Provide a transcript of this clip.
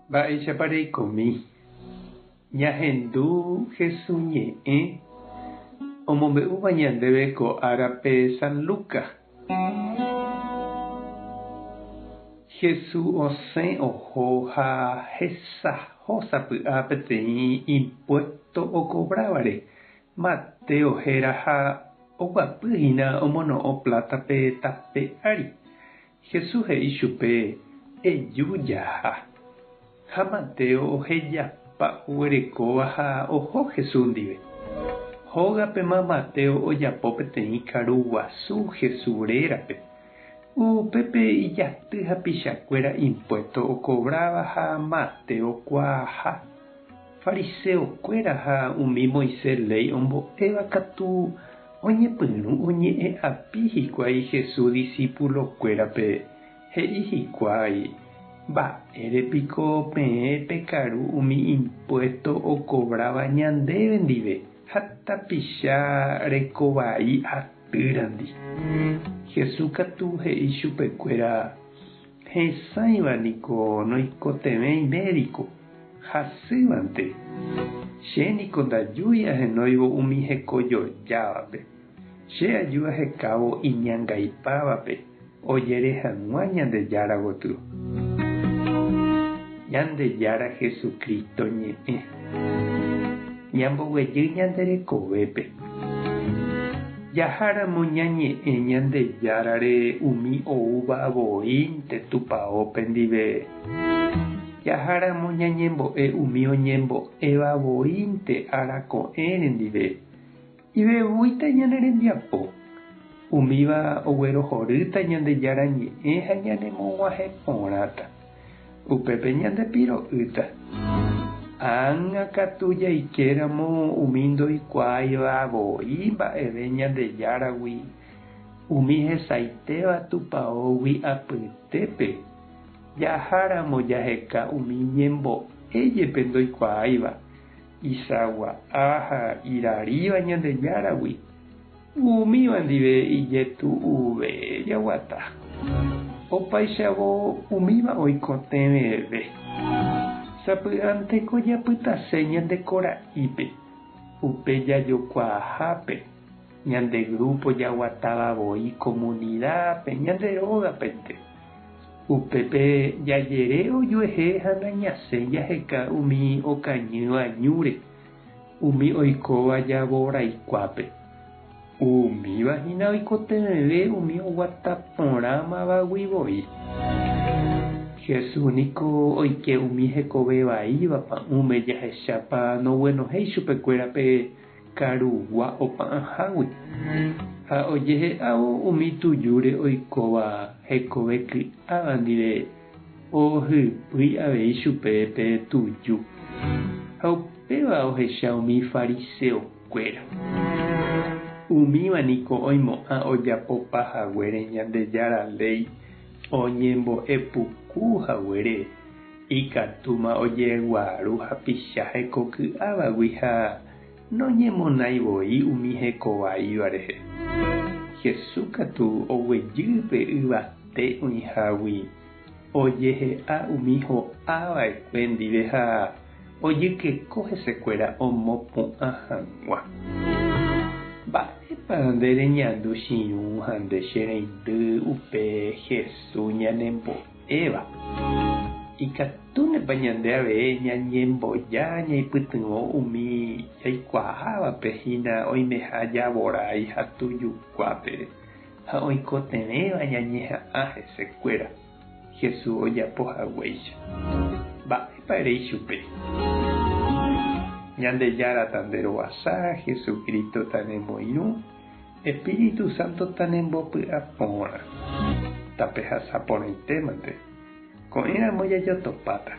Mba'éichapa reikomi? Ñahendu Jesús ñe'ẽ omombe'úva ñandéve ko árape San Lucas. Jesús osẽ oho ha hesaho sapy'a peteĩ impuésto okovrávare Mateo héra ha oguapy hína omono'õ pláta pe tape ári. Jesús he'i chupe, Eju jaha. Ha Mateo ohejapa oguerekóva ha oho Jesús ndive. Hógapema Mateo ojapo peteĩ karu guasu Jesús rérape. Upépe ijaty hapichakuéra impuésto okovráva ha Mateo kuaaha. Fariseokuéra ha umi Moisés léi ombo'éva katu oñepyrũ oñe'ẽ'api hikuái Jesús disípulokuérape, he'i hikuái, Mba'ére piko peẽ pekaru umi impuésto okovráva ñandéve ndive ha tapicha rekovai atýrandi? Jesús katu he'i chupekuéra, Hesãiva niko noikotevẽi médiko, hasývante. Che niko ndajúi ahenóivo umi hekojojávape. Che aju ahekávo iñangaipávape ojere hag̃ua Ñandejára gotyo. Ñandejára Jesucristo ñe'ẽ. Ñamboguejy ñande rekovépe. Jaháramo ñañe'ẽ Ñandejárare umi oúva voínte tupaópe ndive. Jaháramo ñañembo'e umi oñembo'éva voínte ára ko'ẽre ndive, ivevúita ñane rembiapo. Umíva oguerohorýta Ñandejára ñe'ẽ ha ñanemog̃uahẽ porãta. Upépe ñandepiro'ýta. Ág̃a katu jaikéramo umi ndoikuaáiva voi mba'eve Ñandejáragui, umi hesaitéva tupaógui apytépe, jaháramo jaheka umi ñembo'e jepe ndoikuaáiva, isagua'a ha iraríva Ñandejáragui, Umíva ndive ijetu'uve jaguata. Opáichavo umíva oikotevẽve. Sapy'ánteko japytase ñande kora'ípe, upe jajokuaahápe, ñande grúpo jaguatáva voi komunidápe, ñande rógapente. Upépe jajere ojuehe ha nañasẽ jaheka umi okañýva ñúre. Umi oikóva javoraikuápe. Umíva hína oikotevẽve umi oguata porãmavagui voi. Jesús niko oike umi hekove vaíva pa'ũme jahechápa noguenohéi chupekuéra pe karugua opa'ãhágui. Ha ojehe'ávo umi tujúre oikóva hekove ky'áva ndive ohypýi avei chupe pe tuju. Ha upéva ohecha umi fariseokuéra. Umíva niko oimo'ã ojapopa haguére Ñandejára léi oñembo'e puku haguére, ikatúma ojeguaru hapicha hekoky'ávagui ha noñemonái voi umi hekovaíva rehe. Jesús katu oguejy pe yvate oĩhágui ojehe'a umi ho'a va'ekue ndive ha ojykeko hesekuéra omopu'ã hag̃ua. Mba'épa nde reñandu chiñũ ha nde che reindy upe Jesús ñanembo'éva? Ikatúnepa ñande avei ñañemboja ñaipytyvõ umi jaikuaávape hína oimeha javorái ha tujukuápe ha oikotevẽva ñañeha'ã hesekuéra, Jesús ojapo haguéicha. Mba'épa ere ichupe? Ñandejára tanderovasa, Jesucristo tanemoirũ, Espíritu Santo tanembopy'aporã. Tapehasa porãitémante. Ko'ẽramo jajotopáta.